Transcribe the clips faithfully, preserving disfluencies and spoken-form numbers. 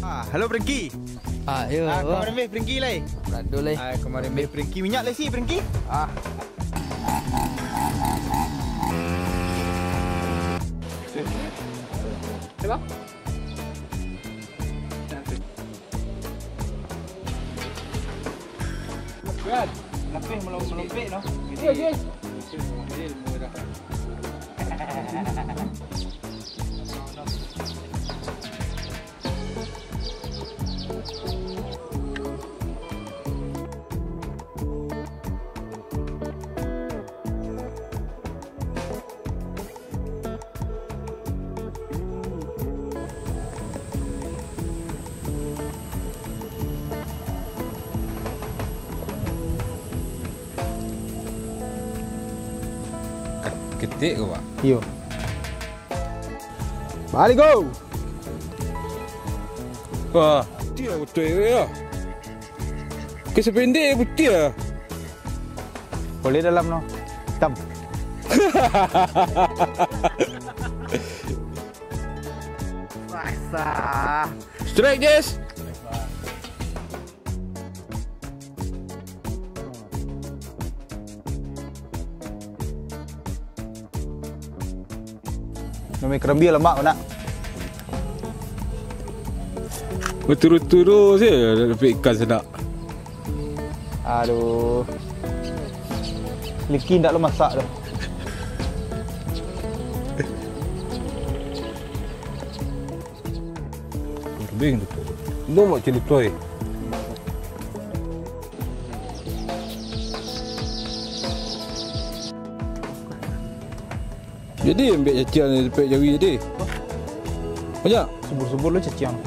Ah, halo Franky. Ah, yo. Ah, kamarin beh Franky lai. Rado lai. Ah, kamarin beh Franky, minyak lai si Franky. Ah. Bang. Kan, lapeh melom-, melompek noh. Iya, iya. Jadi, murah. Ketek ko, Pak? Iyo. Balik, go! Wah, putiah betul ya. Ke sependek putiah. Boleh dalam no. Hitam. Basah. Strike, Jess. Nami kerambia lemak, nak. Berturut-turut saja dapat ikan senak. Aduh. Liki ndak lo masak tu. Kambing tu. Ino mak cili tuai. Jadi, ambiak caciang ni, dapek jawi jadi. Banyak? Subur-subur lo caciang.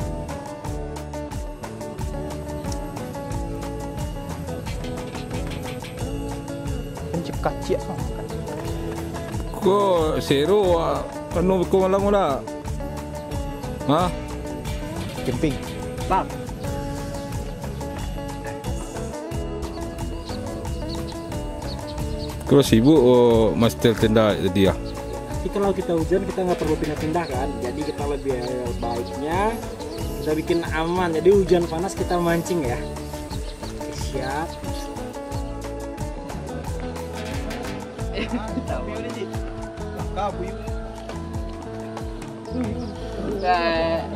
Kan cekaciak lah. Ko sero, ah, anu, ko malam ko nak? Hah? Kemping. Bang. Kalau sibuk, oh, master tenda tadi ah. Tapi kalau kita hujan, kita nggak perlu pindah-pindah kan. Jadi kita lebih baiknya kita bikin aman. Jadi hujan panas kita mancing ya. Oke, siap. Nah.